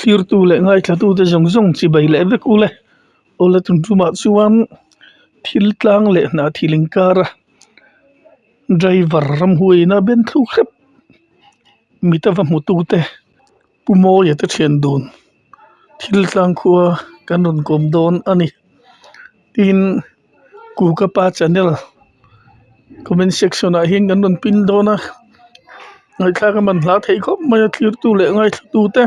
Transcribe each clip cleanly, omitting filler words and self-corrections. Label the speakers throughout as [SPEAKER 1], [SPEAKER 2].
[SPEAKER 1] Thlirtu leh ngaithlatute zawng zawng chibai leh vek ule. Awle tun tumah chuan thil tlang leh hnah thil inkara driver ramhuaiin a ben thluk hrep mit a va hmutute Pu Mawia te thian dun thil tlang khua kan rawn kawm dawn a ni. Tin Kukapa channel comment section ah hian kan rawn pin dawn a ngaihthlak a man hla theih khawp mai a thlirtu leh ngaithlatu te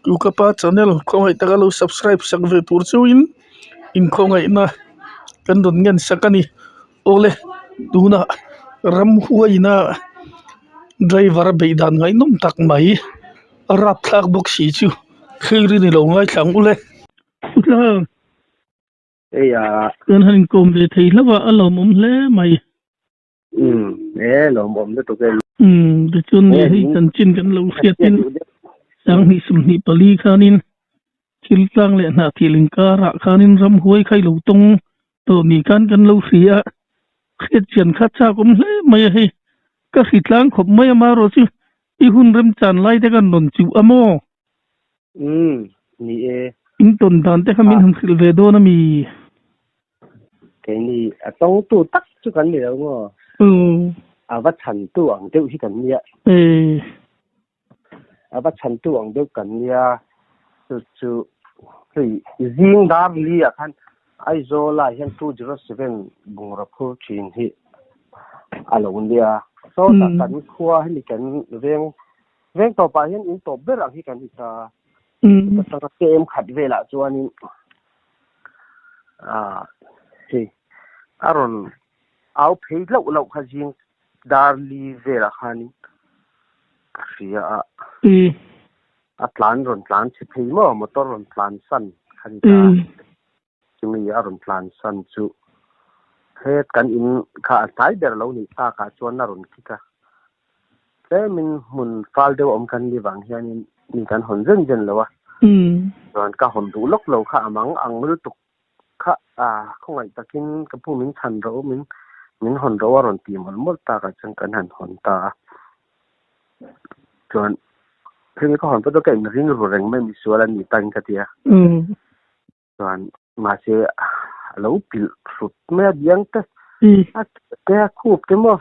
[SPEAKER 1] Kukapa channel khawngaih taka lo subscribe sak ve tur chauhin inkhawngaihna kan rawn ngen sak a ni. Awle tunah ramhuaina driver a beih dan ngaihnawm tak mai a rapthlak bawk si chu thlir i ni lo ngaithla ang ule.
[SPEAKER 2] Hei a.
[SPEAKER 1] Kan han inkawm ve thei hlauh a, a lawmawm hle mai.
[SPEAKER 2] Umm, e lawmawm lutuk e.
[SPEAKER 1] Umm, tichuan ni hei chanchin kan lo hriatin sanghnih sawmhnih pali khanin thil tlang leh hnah thil inkarah khanin ramhuai kha i lo tawng tawh ni khan kan lo hria a, hriat chian kha chak awm hle mai a hei. Ka hri tlang khawp mai a marawh chu i hun remchan lai te kan rawn chuh a maw?
[SPEAKER 2] Umm, ni e.
[SPEAKER 1] In tawn dan te kha min han hrilh ve dawn a mi?
[SPEAKER 2] Keini a tawngtu tak chu kan ni lo maw?
[SPEAKER 1] Umm.
[SPEAKER 2] A va chhantu ang deuh hi kan nia.
[SPEAKER 1] Ee.
[SPEAKER 2] A va chhantu ang deuh kan nia. Chu chu hei zing dar li ah khan Aizawl ah hian 207 bungraw phur thin hi a lo nia. Sawtah kan khua hemi kan veng Veng tawpah hian in tawp ber ang hi kan hit a, chuta tanga kem khat velah chuanin ah hei a rawn au phei hlauh hlauh kha zing dar li velah khanin ka hria a, a tlan rawn tlan chhe phei maw motor rawn tlan san kha ni ta. Chumi a rawn tlan san chu het kan in kha a hnai ber lo nih takah chuan a rawn kik a. Tlemin hmun fal deuh a awm kan ni vang hianin mi kan hawn zen zen lo a. Chuan ka hawn duh lawk lo kha a mang ang lutuk kha a khawngaih takin ka pu min chhan rawh u min min hawn rawh u a rawn ti mawlh mawlh takah chuan kan han hawn ta a. Chuan hemi ka hawn pawh chu ka inring ru reng mai misual a ni takin ka ti a. Chuan mahse a lo pilh hrut mai a biang te a te a khup te maw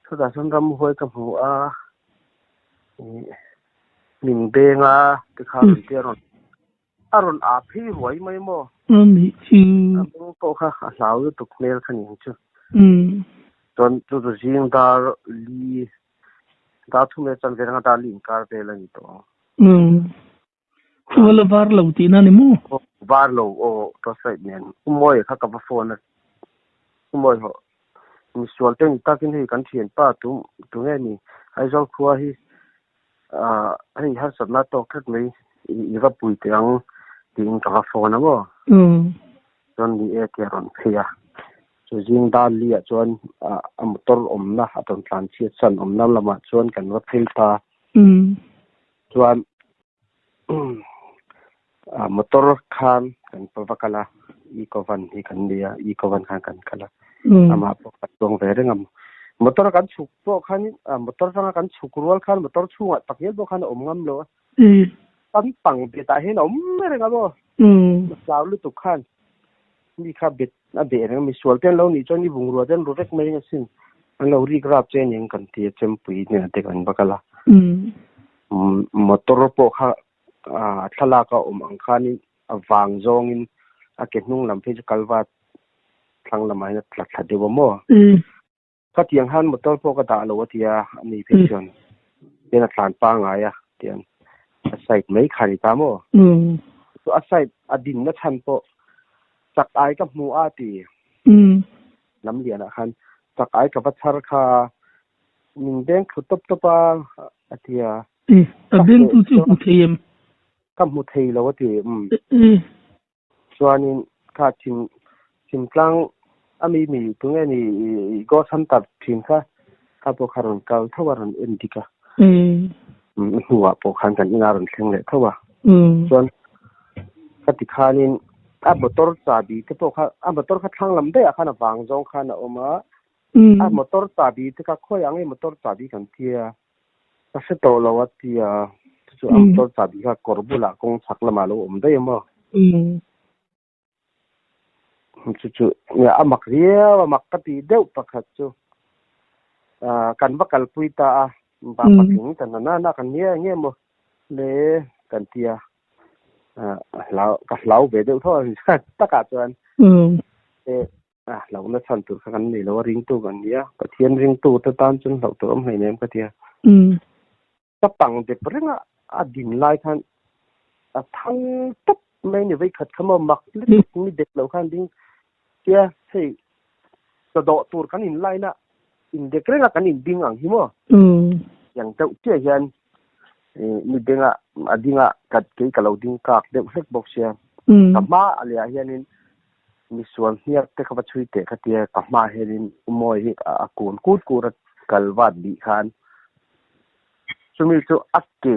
[SPEAKER 2] chutah chuan ramhuai ka hmu a ih min beng a tikhan rawn tia rawn a rawn ah phei ruai mai maw a beng pawh kha a hlau lutuk hmel kha ni ang chu chuan chu chu zing dar li dar thum leh chanve anga dar li inkar vel a ni tawh ang.
[SPEAKER 1] Khual a var lo tihna ni maw?
[SPEAKER 2] Var lo aw torchlight nen. U Mawia kha ka va phone a. U Mawi hawh misual te ni takin hei kan thianpa tu tunge ni Aizawl khua hi ah hei harsatna tawk tlat mai i va pui teh ang tiin ka va phone a maw? Chuan ni e tia rawn phei a. Chu zing dar li ah chuan a motor awmna a rawn tlan chhiat san awmna lamah chuan kan va phei ta. Chuan motor khan kan va kal a, eco van hi kan nei a, eco van khan kan kal a, amah pawh kan chuang ve reng a, motor a kan chhuk pawh khanin motor atanga kan chhuk rual khan motor chhungah tak hial pawh khan a awm ngam lo a, kan pang betah hian a awm reng a maw, hlau lutuk khan mi kha bet a beh reng a, misual te an lo nih chuan i bungrua te an ru vek mai ang asin, an lo rik rap che aniang kan ti a, chempui hnenah te kan va kal a. Motor pawh kha thlalak a awm ang khanin a vang zawngin a ke hnung lam phei chu kalva thlang lamah hian a tla thla deuh a maw? Khatiang khan motor pawh ka dah lo a tia a ni phei chuan tian a tlan pangngai a tian a side mai kha a ni ta maw? A side a dinna chhan pawh chak ai ka hmu a ti lam lianah khan chak ai ka va chhar kha Min beng thlu tawp tawp a, a ti a.
[SPEAKER 1] I, a beng tu chu hmu thei em?
[SPEAKER 2] Ka hmu thei lo a ti, umm. Chuanin kha thim, thimtlang a mi mi tunge ni i ghost hunter thin kha, kha pawh kha rawn kal tho a, rawn en dik a. Umm, a hnuah pawh khan kan inah rawn thleng leh tho a. Chuan ka ti khanin a motor chahbi te pawh kha, a motor kha thlang lam daihah khan a vang zawng khan a awm a, A motor chahbi te kha khawi ang e motor chahbi kan tia ka hre tawh lo a tia Chu a motor chahbi kha kawr bulah kawng chhak lamah a lo awm daih a maw? Chu chu a mak riau a, mak ka tih deuh pakhat chu kan va kalpui ta a, ba patling ta na na kan nia eng nge maw le kan ti a, ka hlau ve deuh tho a takah chuan a hlauhna chhan tur kha kan nei lo a, ringtu kan ni a, Pathian ringtu te tan chuan hlauh tur awm hleinem ka ti a. Ka pang dep reng a, a din lai khan a thang tawp mai a ni vei khat kha maw mak lutuk mi dek lo khan ding tia hei chawdawh tur kan in line a indek reng a kan in ding ang hi maw tiang deuh chiah hian mi beng a a ding a ka kei ka lo ding kak deuh hlek bawk sia ka hma a leh ah hianin misual hniak te kha va chhui teh ka tia ka hma hianin umawi hi a kun kut kut a kal vat bih khan chumi chu a ke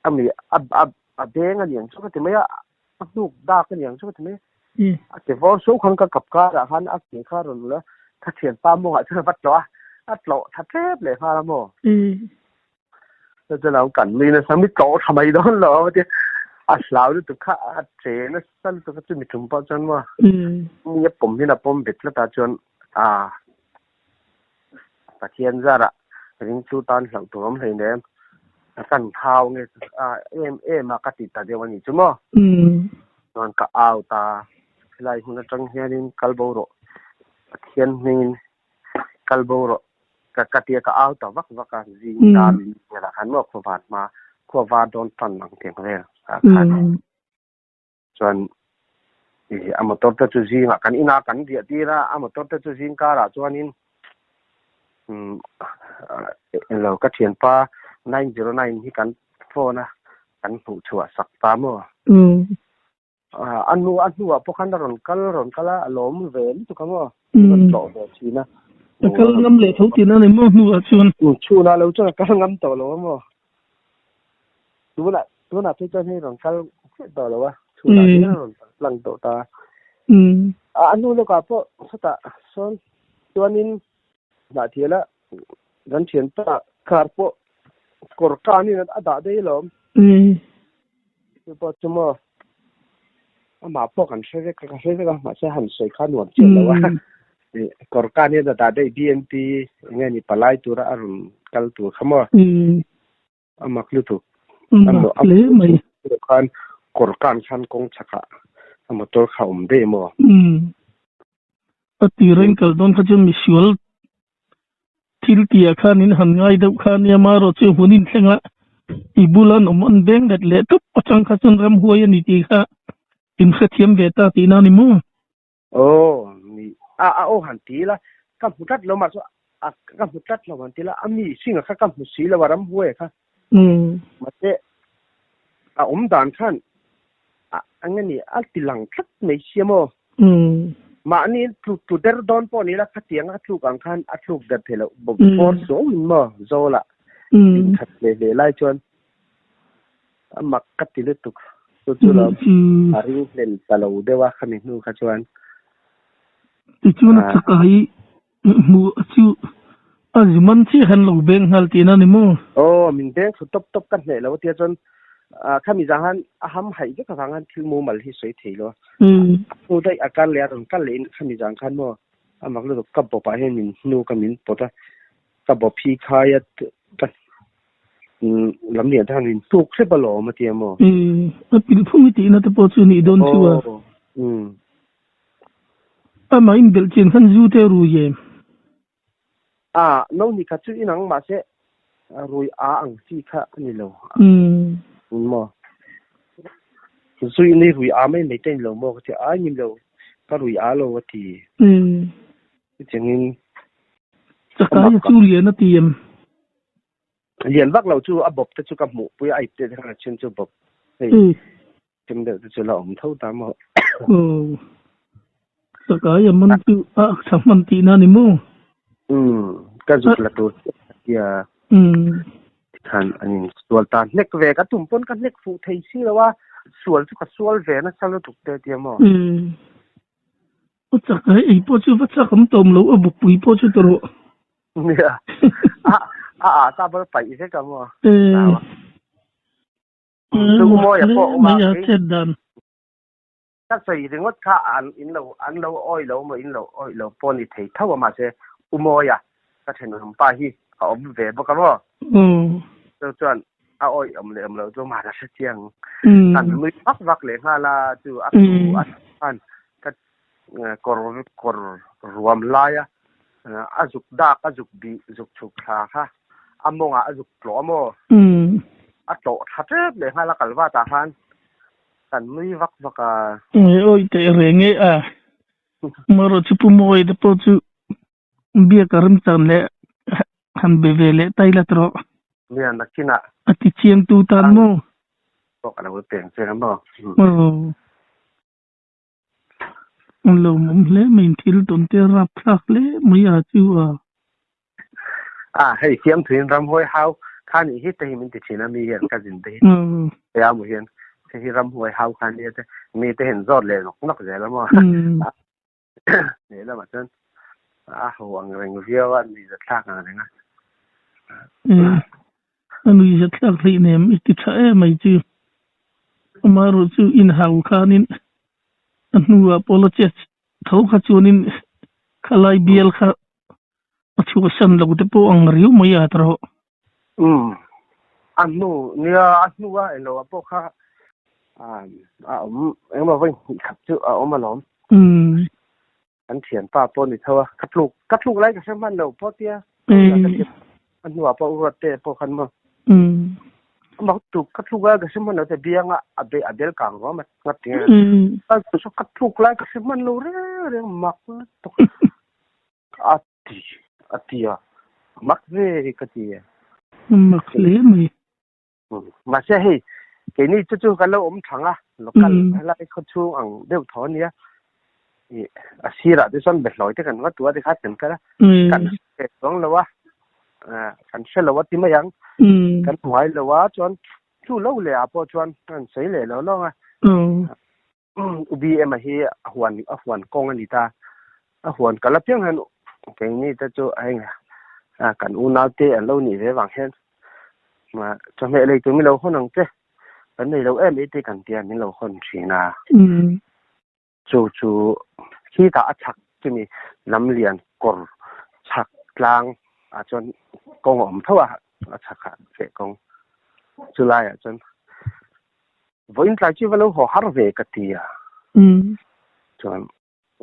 [SPEAKER 2] a mi a a a beng a niang chu ka ti mai a a hnuk dak a niang chu ka ti mai a ke vawr so khan ka kap karah khan a ke kha rawn la ka thianpa mawngah chuan a va tlawh a a tlawh tha tlep leh nghal a maw. Chu lo kan nui nasa mi tlawh tha mai dawn lo a tia a hlau lutuk kha a che nasa lutuk a chumi tum pawh chuan maw mi a pawm hian a pawm bet tlat a chuan a Pathian zarah ringtu tan hlauh tur awm hleinem a kan hau nge a em em a ka ti ta deuh a ni chu maw chuan ka au ta helai hmun atang hianin kal bo rawh Pathian hmingin kal bo rawh ka ka tia ka au ta vak vak a zing dar in velah khan maw khua van hma khua var dawn tan ang tiang vel ah khan chuan ih a motor te chu zingah kan inah kan riah tir a a motor te chu zing karah chuanin umm eng lo ka thianpa 909 hi kan phone a kan hmuh chhuah sak ta maw. A hnu a hnuah pawh khan a rawn kal rawn kal a, a lawm ve lutuk a maw? A rawn tlawh ve thin a.
[SPEAKER 1] A kal ngam leh tho tihna a ni maw hnuah chuan?
[SPEAKER 2] Chhunah lo chuan a kal ngam tawh lo a maw? Tunah tunah phei chuan hei rawn kal chiah tawh lo a, chhunah hian a rawn kal tlang tawh ta. A hnu lawkah pawh sawtah sawn chuanin Hnahthiala kan thianpa car pawh kawr kanin a dah daih alawm. Chu pawh chu maw amah pawh kan hre vek ka hre vek a mahse han sawi kha nuam chiah lo a. Kawr kanin a dah daih BNP enge ni palai tura a rawn kal tur kha maw. A mak lutuk.
[SPEAKER 1] A mak hle mai.
[SPEAKER 2] Khan kawr kan khan kawng chhakah a motor kha awm daih maw?
[SPEAKER 1] Umm. A tir a inkal dawn kha chu misual thil tihah khan in han ngai deuh kha ania marawh chu hun inthleng a i bula an awm an beng let leh tawp atang kha chuan ramhuai a ni tih kha in hrethiam ve ta tihna a ni maw?
[SPEAKER 2] Aw ni a a aw han ti ila ka hmu tlat lo mah chu a ka hmu tlat lo han ti ila a mi hringa kha ka hmu si lo a ramhuai kha mahse a awm dan khan a eng ani a ti lang tlat mai sia maw mahni tlu tlu der dawn pawh ni ila khatiang a tluk ang khan a tluk der thei loh bawk zawng in maw zawlah in khat hle hle lai chuan A mak ka ti lutuk. Chu chu lo a ring hlel ta lo deuh a khami hnu kha chuan.
[SPEAKER 1] Tichuan a chak a hi hmuh chu a zu man chiah khan lo beng nghal tihna a ni maw?
[SPEAKER 2] Aw, min beng thlu tawp tawp ka hneh lo tia chuan khami zang khan a ham haih vek avang khan thil mumal hi sawi thei lo a. A hnu daih a kal leh a rawn kal leh in khami zang khan maw a mak lutuk ka bawpah hian min hnu ka min pawt a, ka bawp hi khai a ka lam lian te khan min tuk hrep alawm a tia maw?
[SPEAKER 1] A pilh phung i tihna te pawh chu nih dawn chu a. Amah in belh chian khan zu te rui em?
[SPEAKER 2] A, no ni khat chu inang mahse rui a ang chi kha a ni lo. Maw? Zu in i rui a mai mai te ni lo maw ka ti a, ai ni lo ka rui a lo a ti. Chutiangin
[SPEAKER 1] Chakai a chu lian a ti em?
[SPEAKER 2] Lian vak lo chu a bawp te chu ka hmuh pui a, a ipte te khan a then chu bawp hei them deuh te chu la awm tho ta maw.
[SPEAKER 1] Aw chakai a man chu a ak tha hman tihna a ni maw?
[SPEAKER 2] Umm ka zuk la tur chiah a tia tikhan an in sual ta hnek ve ka tum pawn ka hnek fuh thei si lo a, sual chu ka sual ve nasa lutuk te a tia maw?
[SPEAKER 1] Umm A chak a, ei pawh chu va chak awm tawm lo, a bukpui pawh chu ta rawh.
[SPEAKER 2] Nia, a a a ta bal paih vek a maw?
[SPEAKER 1] Ee.
[SPEAKER 2] Chu Umawi a pawh a awm a,
[SPEAKER 1] Mai a
[SPEAKER 2] kei
[SPEAKER 1] chet dan.
[SPEAKER 2] Ka sawi ringawt kha an in lo an lo awi lo maw in lo awi lo pawh ni thei tho a mahse Umawia ka thenawm pa hi a awm ve bawk a maw? Chu chuan a awi awm leh awm lo chu mah la hre chiang. Kan nui vak vak leh nghal a chu a thu a khan ka kawr kawr ruam laia a zuk dak a zuk bih zuk chhuk thla kha a mawngah a zuk tlawh a maw? A tlawh thla tep leh nghal a kalvat ah khan Kan nui vak vak a.
[SPEAKER 1] Nge awi teh reng e a. Marawh chu Pu Mawi te pawh chu biak a rem chan leh han be ve leh tai la tawh.
[SPEAKER 2] Nia nakinah.
[SPEAKER 1] A ti chiang tu tan maw?
[SPEAKER 2] Pawh ka lo peng che maw?
[SPEAKER 1] Aw. An lo mawm hle mai in thil tawn te rap thlak hle mai a chu a.
[SPEAKER 2] A hei siam thuin ramhuai hau kha nih hi te hi min ti thin a mi hian ka zin te hi he a mu hian hei hi ramhuai hau kha nia te mi te hian zawt leh nawk nawk zel a maw lehlamah chuan a ho ang reng viau a nuihza thlak ang reng a.
[SPEAKER 1] A nuihza thlak hleihnem i ti tha em mai chu. Amaherawh chu inhau khanin a hnuah pawh la chet tho kha chuanin khalai bial kha a chhuahsan lo te pawh ang riau mai a tawh.
[SPEAKER 2] Umm a hnu nia a hnu a eng lo pawh kha a awm engemaw vawi hnih khat chu a awm alawm.
[SPEAKER 1] Umm.
[SPEAKER 2] Kan thianpa pawh ni tho a ka tluk ka tluk lai ka hre hman lo pawh tia a hnuah pawh ruat te pawh khan maw.
[SPEAKER 1] Umm.
[SPEAKER 2] Amah tluk ka tluk lai ka hre hman lo te bianga a be a bel kang ruam a ngat tinge.
[SPEAKER 1] Umm.
[SPEAKER 2] Ka tluk lai ka hre hman lo reng reng mak lutuk. A ti a ti a, mak ve ka ti e.
[SPEAKER 1] Mak hle mai.
[SPEAKER 2] Mahse hei, keini chu chu kan lo awm thang a, local helai khaw chhung ang deuh tho a nia. A sirah te chuan behlawi te kan va tua tikha kan kal a, kan hre chuang lo a, kan hre lo a ti mai ang, kan hmu ngai lo a, chuan chu lo leh ah pawh chuan an sawi leh lo lawng a. Ubi ema hi a huan a huan kawng a ni ta. A huan kal apiang hian keini te chu a eng a kan unau te an lo nih ve vang hian chawhmeh lei tur min lo hawn ang che kan nei lo em em te kan tia min lo hawn thin a. Chu chu khitah a chhak chumi lamlian kawr chhak tlang ah chuan kawng a awm tho a, a chhak ah feh kawng chulaiah chuan Vawiin tlai chu va lo haw har ve ka ti a. Chuan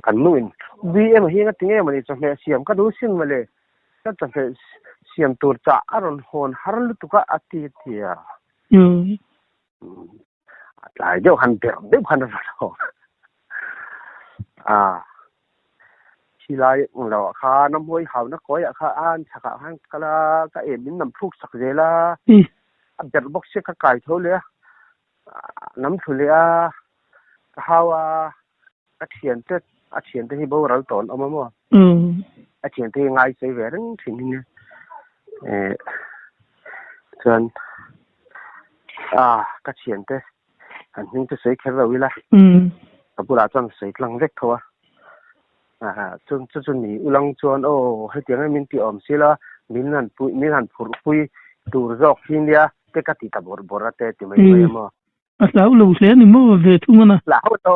[SPEAKER 2] kan nu in vi emaw hi engati nge mawni chawhmeh siam ka duh sin mawle, ka chawhmeh siam tur chah a rawn hawn har lutuk a a ti a ti a. A tlai deuh han berh deuh khan a rawn haw a. Khilai eng lo ah khan a hmuai hau na kawi ah khan an chhak ah khan ka kal a, ka em in nam thluk sak zel a. A berh bawk sia ka kai tho leh a, nam thlu leh a, ka hau a, ka thiante a thiante hi boral tawh an awm a maw? A thiante hi ngai sawi ve reng thin hi nia. Eh chuan a ka thiante an hming chu sawi kher lo ila ka bulah chuan sawi tlang vek tho a. Chu chu chu ni ulang chuan aw hetiang em min ti awm sila min han pui min han phurh pui tur zawk hi nia te ka ti ta bawrh bawrh a te ti mai mai a maw.
[SPEAKER 1] A hlau lo hle a ni maw ve thung a na.
[SPEAKER 2] Hlau lo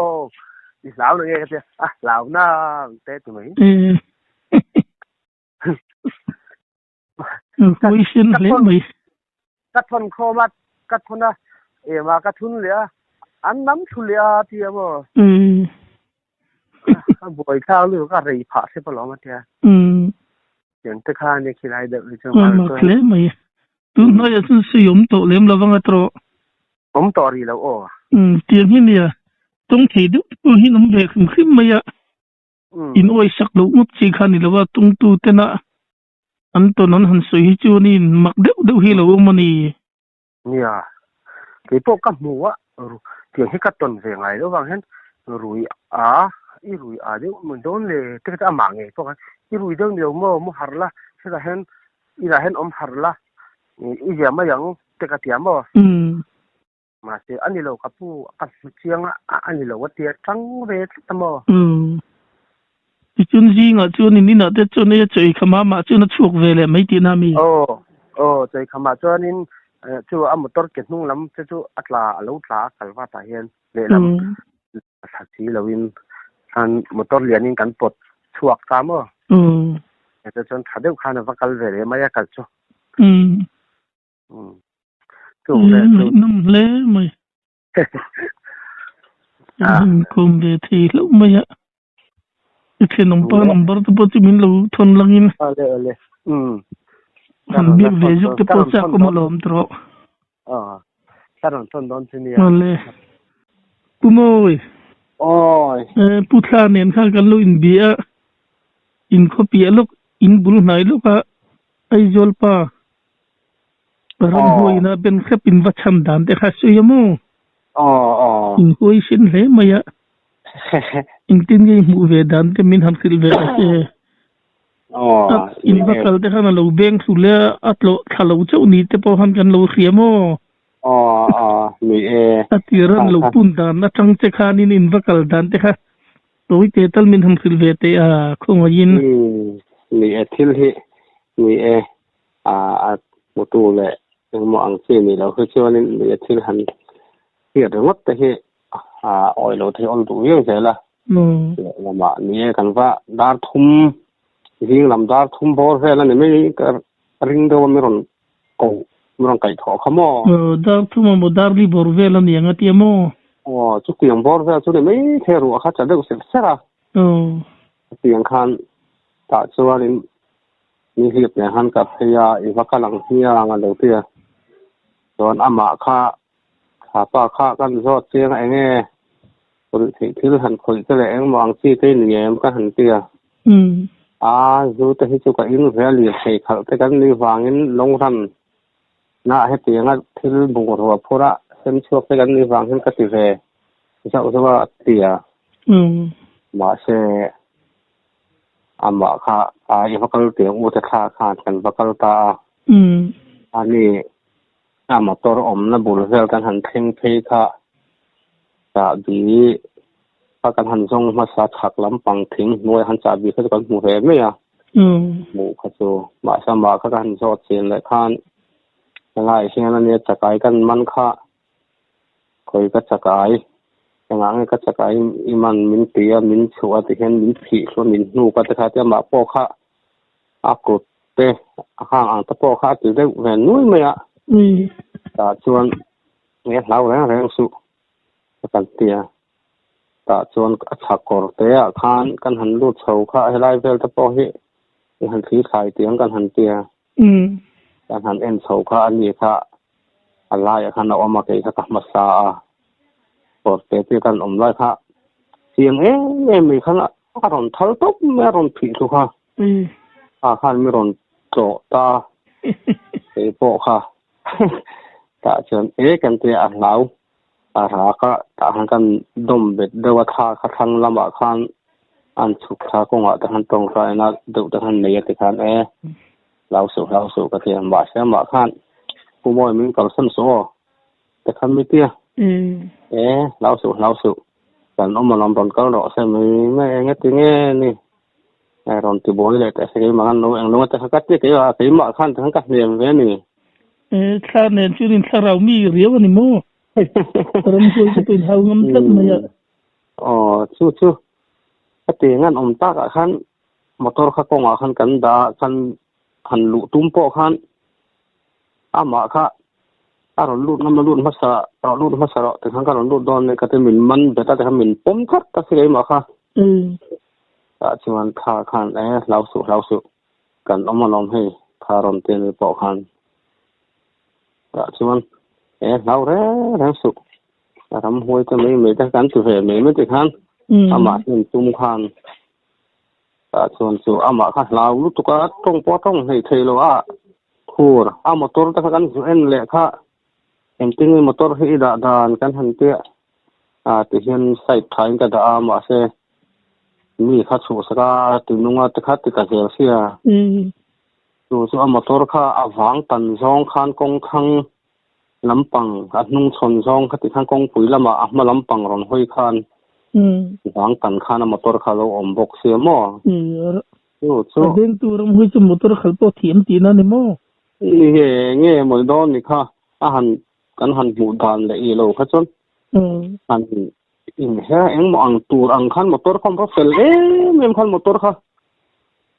[SPEAKER 2] i hlau lo nge ka tia a hlau na te ti mai.
[SPEAKER 1] Huai sen hle mai.
[SPEAKER 2] Ka thawn khawm a ka thawn a ema ka thun leh a an nam thlu leh a ti a maw. A buai thlak lutuk a rei phah hrep alawm a tia. Tiang te kha ania khilai deuh hi chu.
[SPEAKER 1] Mak hle mai. Tun hnuaiah chuan sawi awm tawh lem lo vang a tawh.
[SPEAKER 2] Awm tawh rih lo aw.
[SPEAKER 1] Tiang hi nia tawng thei deuh te pawh hi an awm ve hrim hrim mai a. In awisak loh ngawt chi kha ni lo a tawngtu tena an tawn an han sawi hi chuanin mak deuh deuh hi a lo awm a ni.
[SPEAKER 2] Nia, kei pawh ka hmu a, tiang hi ka tawn ve ngai lo vang hian rui a, i rui a deuh maw dawn le te kha chu amah ngei pawh khan i rui deuh ni lo maw, mu harh la, hetah hian inah hian awm harh la, i zia mai ang te ka ti a maw? Mahse a ni lo ka pu, ka hmu chiang a, a ni lo a tia tang ve tlat a maw?
[SPEAKER 1] Tichuan zingah chuan in inah te chuan ei a chawi khamah mah chuan a chhuak ve leh mai tihna a mi?
[SPEAKER 2] Aw, aw, chawi khamah chuanin Chu a motor ke hnung lam te chu a tla a lo tla a kal vat ah hian lehlam a thla si lo in khan motor lian in kan pawt chhuak ta maw. Heta chuan tha deuh khan a va kal ve leh mai a kal chu. Chu vel chu.
[SPEAKER 1] Ngaihnawm hle mai. An kawm ve thei hlauh mai a. I thenawmpa number te pawh chu min lo thawn langin.
[SPEAKER 2] Ale ale. Um.
[SPEAKER 1] Han biak ve zuk te pawh chak awm alawm tawh.
[SPEAKER 2] Aw. Ka rawn thawn dawn chu nia.
[SPEAKER 1] Ale. Pu Mawi.
[SPEAKER 2] Awi.
[SPEAKER 1] Pu Thla nen khan kan lo inbia a. Inkhawpiah lawk, in bul hnai lawk a Aizawl pa. Ramhuai ina ben hrep in va chhan dan te kha sawi a maw? In huai sin hle mai a. Engtin nge i hmuh ve dan te min han hrilh ve ta che. In va kal te khan a lo beng thlu le a, a tlawh thla lo chauh ni te pawh khan kan lo hria maw? A tir an lo pun dan atang che khanin in va kal dan te kha tawi te tal min han hrilh ve teh a, khawngaihin.
[SPEAKER 2] Ni e, thil hi ni e. A hmutu leh engmaw ang chi ni lo hi chuanin lui a thil han hriat ringawt te hi a awi lo thei awl duh viau zel a. Lehlamah ni e kan va dar thum zing lam dar thum bawr vel a ni mai ka ring deuh a mi rawn ko mi rawn kaih thawh kha maw.
[SPEAKER 1] Dar thum a maw dar li bawr vel a ni ang a tia maw.
[SPEAKER 2] Aw chutiang bawr vel chu ni mai thei ruah kha cha deuh serh serh a. Chutiang khan tah chuanin Ni hlip nen khan ka phei a, i va kal ang hmiang a lo ti a. Chuan amah kha thapa kha kan zawt chiang a, enge ruih theih thil han khawih te leh engmaw ang chi te i ni em ka han ti a. A zu te hi chu ka in ve a, lirthei khalh te kan nih vangin long run na hetianga thil bungrua phur a sem chhuak te kan nih vang hian ka ti ve zauh zauh a a ti a. Mahse. Amah kha i va kal teh u te thla khan kan va kal ta a. Ani a motor awmna bul vel kan han thleng phei kha chahbi kha kan han zawng hmasa chhak lampang thing hnuai han chahbi kha chu kan hmu ve mai a. Hmuh kha chu mahse amah kha ka han zawt chin leh khan helai hian ania chakai kan man kha. Khawi ka chakai, engah nge ka chakai i man min ti a, min chhuah a ti hian min phih hluah min hnuk a ti kha tia mah pawh kha a kut te a hang ang te pawh kha a ti deuh ve nui mai a. Tah chuan nge hlau reng reng suh ka kan ti a. Tah chuan a chhak kawr te ah khan kan han lut chho kha helai vel te pawh hi i han thli thlai tiang kan han ti a. Kan han en chho kha a ni kha a laiah khan a awm a kei kha ka hmasa a kawr te te kan awm lai kha chiang em em mai khan a rawn thal tawp mai a rawn phih thlu kha a khan mi rawn tlawh ta kei pawh kha tah chuan e kan tia a hlau a rak a tah khan kan dawm bet deuh a thla kha thlang lamah khan an chhuk thla kawngah te khan tawngtaina deuh te khan nei a ti khan e hlau suh hlau suh ka ti a mahse amah khan Pu Mawi min kalsan suh aw te khan mi tia e hlau suh hlau suh kan awm alawm rawn kal rawh se mai mai eng ati nge ni rawn ti buai leh teh se keimah khan lo eng lo te kha ka ti keimah keimah khan te khan ka hnem ve a ni.
[SPEAKER 1] Thla nen chuan in thlarau mi riau a ni maw? Ramhuai chu pawh in hau ngam tlat mai a.
[SPEAKER 2] Aw chu chu ka ti ngan awm takah khan motor kha kawngah khan kan dah a khan han luh tum pawh khan amah kha a rawn lut ngam a lut hmasa rawh lut hmasa rawh tikhan ka rawn lut dawn a ni ka ti min man bet a tikhan min pawm tlat ta si keimah kha. Tah chuan thla khan e hlau suh hlau suh kan awm alawm hei tha rawn ti ani pawh khan tah chuan e hlau reng reng suh ramhuai te mai mai te kan ti ve mai mai ti khan amah hian tum khan tah chuan chu amah kha hlau lutuk a tawng pawh a tawng hleih thei lo a khur a motor te kha kan zu en leh kha engtin nge motor hi i dah dan kan han tia a ti hian side tha in ka dah a mahse mi kha chhuh sak a ti nung a ti kha ti ta zel sia chu chu a motor kha a vang tan zawng khan kawng thlang lampang a hnung chhawn zawng kha ti khan kawngpui lamah a hma lampang rawn hawi khan vang tan khan a motor kha a lo awm bawk sia maw chu chu
[SPEAKER 1] a vengtu ram hawi chu motor khalh pawh thiam tihna a ni maw?
[SPEAKER 2] Nge nge mawi dawn ni kha. A han kan han hmuh dan leh i lo kha chuan han in her engmaw ang tur ang khan motor kha va fel em em khan motor kha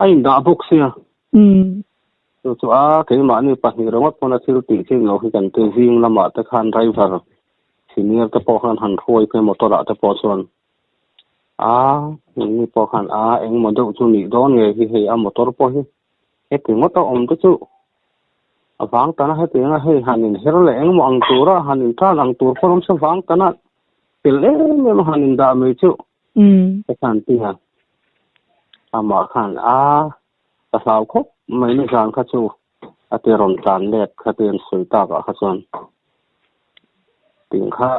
[SPEAKER 2] a in dah bawk sia. Chu chu a keimahni pahnih ringawt pawn a thil tih chin lo hi kan ti zing lamah te khan driver senior te pawh khan han hruai phei motor ah te pawh chuan a engni pawh khan a engmaw deuh chu nih dawn nge hi hei a motor pawh hi Heti ngawt a awm te chu a vang tana hetianga hei han inher leh engmaw ang tura han intan ang tur pawh awm se vang tana fel em em a han indah mai chu ka khan ti a. Amah khan a ka hlau khawp mai nizan kha chu a ti rawn tlan let kha ti an sawi tak ah kha chuan ting kha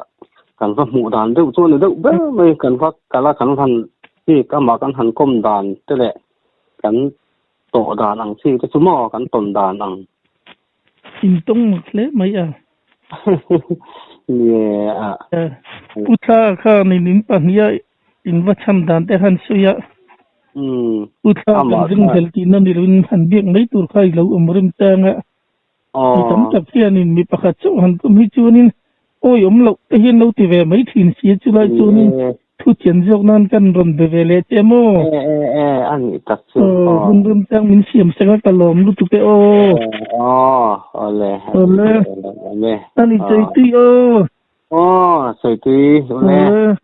[SPEAKER 2] kan va hmuh dan deuh chu a ni deuh ber mai kan va kal a kan han bik amah kan han kawm dan te leh kan tawh dan ang chi te chu maw kan tawn dan ang.
[SPEAKER 1] In tawng mak hle mai a.
[SPEAKER 2] Nie a.
[SPEAKER 1] Pu Thla khan in in pahniha in va chhan dan te han sawi a. Pu Thla kan ringhlel tihna ni loin han biak mai tur kha i lo awm rem chang a. Mi tam tak hianin mi pakhat chauh han tum hi chuanin awi awm loh te hian lo ti ve mai thin si a, chulai chuanin thu chian zawk nan kan rawn be ve leh che maw?
[SPEAKER 2] E e e a nih tak chu
[SPEAKER 1] aw. Hun rem chang min siam sak a ka lawm lutuk e aw.
[SPEAKER 2] Aw awle
[SPEAKER 1] awle a ni Chaitui aw.
[SPEAKER 2] Aw Chaitui awle.